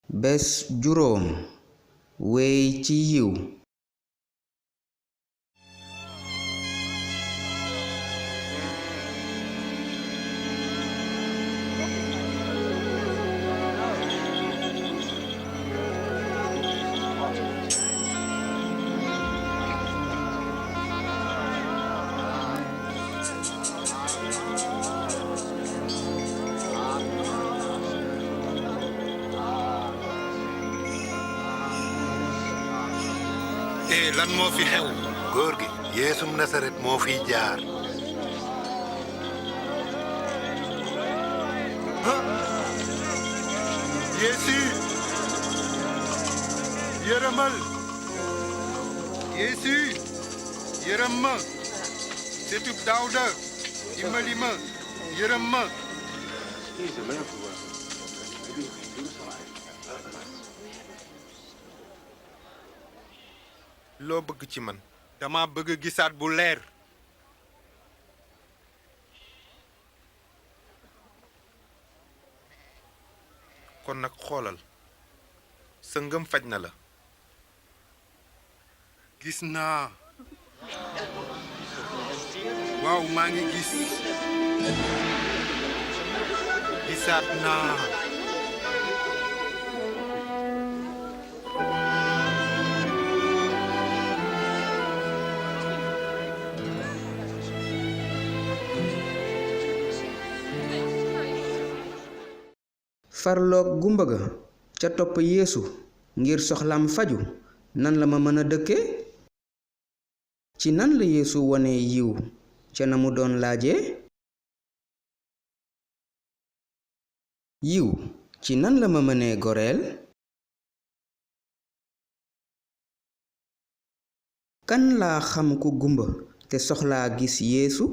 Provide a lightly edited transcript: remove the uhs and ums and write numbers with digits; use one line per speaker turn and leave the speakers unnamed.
bés juróom wéy ci yiw.
lan moo fi xew.
góor gi Yeesum Nasaret moo fiy jaar.
Yeesu yërëmal. Yeesu yërëm ma. Setub Daawda dimbali ma yërëm ma. loo bëgg ci man. dama bëgg gisaat bu leer. kon nag xoolal sa ngëm faj na la. gis naa. waaw maa ngi gis. gisaat naa.
farloog gumba ga ca topp yeesu ngir soxlaam faju nan la ma mën a dëkke? ci nan la yeesu wone yiw ca na mu doon laaje? yiw ci nan la ma mënee goreel? kan laa xam ku gumba te soxlaa gis yeesu?